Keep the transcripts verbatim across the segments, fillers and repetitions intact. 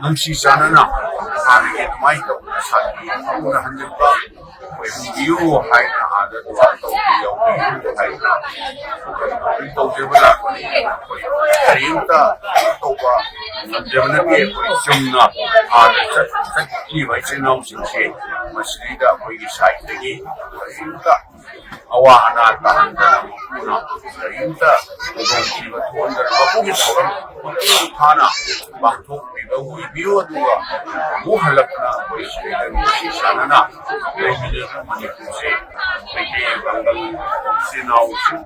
ꯅꯨꯡꯁꯤ ꯆꯥꯟꯅꯅ ꯍꯥꯟꯅꯒꯤ ꯑꯗꯨꯃꯥꯏꯅ ꯇꯧꯗꯅ ꯁꯥꯟꯇꯤ ꯍꯧꯅ ꯍꯟꯖꯤꯟꯕ ꯑꯣꯏꯍꯟꯕꯤꯌꯨ ꯍꯥꯏꯅ ꯑꯥꯗ ꯗꯨꯋꯥ ꯇꯧꯕꯤꯌꯨ ꯍꯥꯏꯅ ꯑꯗꯨꯝ ꯇꯧꯖꯕ ꯂꯥꯛꯄꯅꯤ꯫ ꯑꯩꯈꯣꯏ ꯀꯔꯤꯝꯇ ꯇꯧꯕ ꯉꯝꯖꯕ ꯅꯠꯇꯦ꯫ ꯑꯩꯈꯣꯏ ꯆꯨꯝꯅ ꯑꯥꯗ ꯆꯠ-, ꯆꯠꯂꯤꯕ ꯏꯆꯤꯟ ꯏꯅꯥꯎꯁꯤꯡꯁꯦ ꯃꯁꯤꯗꯩꯗ ꯑꯩꯈꯣꯏꯒꯤ ꯁꯥꯏꯠꯇꯒꯤ ꯀꯔꯤꯝꯇ ꯑꯋꯥ ꯑꯅꯥ ꯇꯥꯍꯟꯗꯅ ꯃꯄꯨꯅ ꯀꯔꯤꯝꯇ ꯈꯨꯗꯣꯡꯊꯤꯕ ꯊꯣꯛꯍꯟꯗꯅ ꯃꯄꯨꯒꯤ ꯊꯧꯔꯝ ꯃꯄꯨꯡ ꯐꯥꯅ ꯄꯥꯡꯊꯣꯛꯄꯤꯕ ꯑꯣꯏꯕꯤꯌꯨ꯫ ꯑꯗꯨꯒ ꯑꯃꯨꯛ ꯍꯜꯂꯛꯇꯨꯅ ꯑꯩꯈꯣꯏ ꯁꯤꯗꯩꯗ ꯅꯨꯡꯁꯤ ꯆꯥꯟꯅꯅ ꯂꯩꯃꯤꯟꯅꯗꯨꯅ ꯃꯅꯤꯄꯨꯔꯁꯦ ꯃꯩꯇꯩ ꯄꯥꯡꯒꯜ ꯏꯆꯤꯜ ꯏꯅꯥꯎꯁꯤꯡ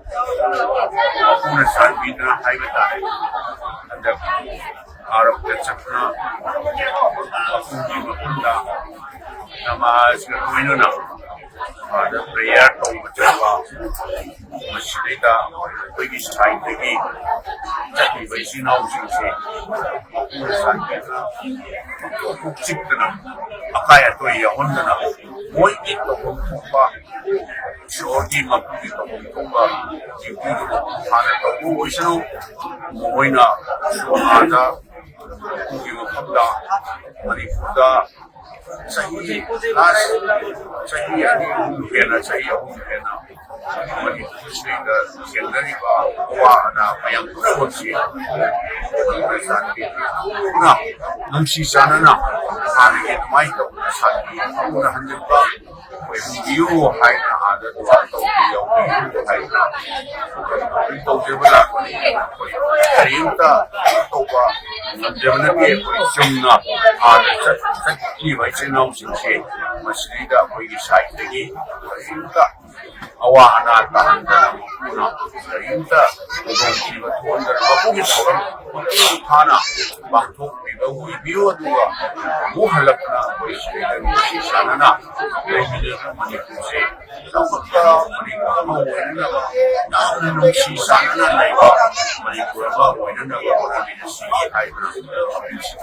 ꯃꯄꯨꯅ ꯆꯥꯟꯕꯤꯗꯨꯅ ꯍꯥꯏꯕ ꯇꯥꯔꯦ꯫ ꯍꯟꯗꯛ ꯑꯥꯔꯕꯇ ꯆꯠꯇꯨꯅ ꯃꯄꯨꯒꯤ ꯃꯐꯝꯗ ꯅꯃꯥꯖꯒ ꯂꯣꯏꯅꯅ ꯑꯥꯗ ꯄ꯭ꯔꯦꯌꯔ ꯇꯧꯕ ꯆꯠꯄ, ꯃꯁꯤꯗꯩꯗ ꯑꯩꯈꯣꯏꯒꯤ ꯁꯥꯏꯠꯇꯒꯤ ꯆꯠꯂꯤꯕ ꯏꯆꯤꯜ ꯏꯅꯥꯎꯁꯤꯡꯁꯦ ꯃꯄꯨꯅ ꯆꯥꯟꯕꯤꯗꯨꯅ ꯄꯨꯛ ꯆꯤꯛꯇꯅ ꯑꯀꯥꯏ ꯑꯇꯣꯏ ꯌꯥꯎꯍꯟꯗꯅ ꯃꯣꯏꯒꯤ ꯇꯧꯐꯝ ꯊꯣꯛꯄ ꯏꯁꯣꯔꯒꯤ ꯃꯄꯨꯒꯤ ꯇꯧꯐꯝ ꯊꯣꯛꯄ ꯗ꯭ꯌꯨꯇꯤꯗꯨ ꯃꯄꯨꯡ ꯐꯥꯅ ꯇꯧꯕ ꯑꯣꯏꯁꯅꯨ꯫ ꯃꯈꯣꯏꯅ ꯁꯣꯍꯥꯗ ꯃꯄꯨꯒꯤ ꯃꯐꯝꯗ ꯃꯅꯤꯄꯨꯔꯗ ꯆꯍꯤ, ꯂꯥꯁ ꯆꯍꯤ ꯑꯅꯤ ꯑꯍꯨꯝ ꯍꯦꯟꯅ, ꯆꯍꯤ ꯑꯍꯨꯝ ꯍꯦꯟꯅ ꯃꯅꯤꯄꯨꯔꯁꯤꯗ ꯊꯦꯡꯅꯔꯤꯕ ꯑꯋꯥ ꯑꯅꯥ ꯃꯌꯥꯝ ꯄꯨꯝꯅꯃꯛꯁꯤ ꯃꯅꯤꯄꯨꯔ ꯆꯥꯟꯕꯤꯗꯨꯅ ꯅꯨꯡꯁꯤ ꯆꯥꯟꯅꯅ ꯍꯥꯟꯅꯒꯤ ꯑꯗꯨꯃꯥꯏꯅ ꯇꯧꯗꯅ ꯁꯥꯟꯇꯤ ꯍꯧꯅ ꯍꯟꯖꯤꯟꯕ ꯑꯣꯏꯍꯟꯕꯤꯌꯨ ꯍꯥꯏꯅ ꯑꯥꯗ ꯗꯨꯋꯥ ꯇꯧꯕꯤꯌꯨ ꯍꯥꯏꯅ ꯑꯗꯨꯝ ꯇꯧꯖꯕ ꯂꯥꯛꯄꯅꯤ꯫ ꯑꯩꯈꯣꯏ ꯀꯔꯤꯝꯇ ꯇꯧꯕ ꯉꯝꯖꯕ ꯅꯠꯇꯦ꯫ ꯑꯩꯈꯣꯏ ꯆꯨꯝꯅ ꯑꯥꯗ ꯆꯠ-, ꯆꯠꯂꯤꯕ ꯏꯆꯤꯟ ꯏꯅꯥꯎꯁꯤꯡꯁꯦ ꯃꯁꯤꯗꯩꯗ ꯑꯩꯈꯣꯏꯒꯤ ꯁꯥꯏꯠꯇꯒꯤ ꯀꯔꯤꯝꯇ ꯑꯋꯥ ꯑꯅꯥ ꯇꯥꯍꯟꯗꯅ ꯃꯄꯨꯅ ꯀꯔꯤꯝꯇ ꯈꯨꯗꯣꯡꯊꯤꯕ ꯊꯣꯛꯍꯟꯗꯅ ꯃꯄꯨꯒꯤ ꯊꯧꯔꯝ ꯃꯄꯨꯡ ꯐꯥꯅ ꯄꯥꯡꯊꯣꯛꯄꯤꯕ ꯑꯣꯏꯕꯤꯌꯨ꯫ ꯑꯗꯨꯒ ꯑꯃꯨꯛ ꯍꯜꯂꯛꯇꯨꯅ ꯑꯩꯈꯣꯏ ꯁꯤꯗꯩꯗ ꯅꯨꯡꯁꯤ ꯆꯥꯟꯅꯅ ꯂꯩꯃꯤꯟꯅꯗꯨꯅ ꯃꯅꯤꯄꯨꯔꯁꯦ ꯆꯥꯎꯈꯠꯄ ꯃꯅꯤꯄꯨꯔ ꯑꯃ ꯑꯣꯏꯅꯅꯕ ꯌꯥꯝꯅ ꯅꯨꯡꯁꯤ ꯆꯥꯟꯅꯅ ꯂꯩꯕ ꯃꯅꯤꯄꯨꯔ ꯑꯃ ꯑꯣꯏꯅꯅꯕ ꯍꯣꯠꯅꯃꯤꯟꯅꯁꯤ ꯍꯥꯏꯗꯨꯅ ꯑꯄꯤꯜꯁꯤ ꯇꯧꯖꯔꯤ꯫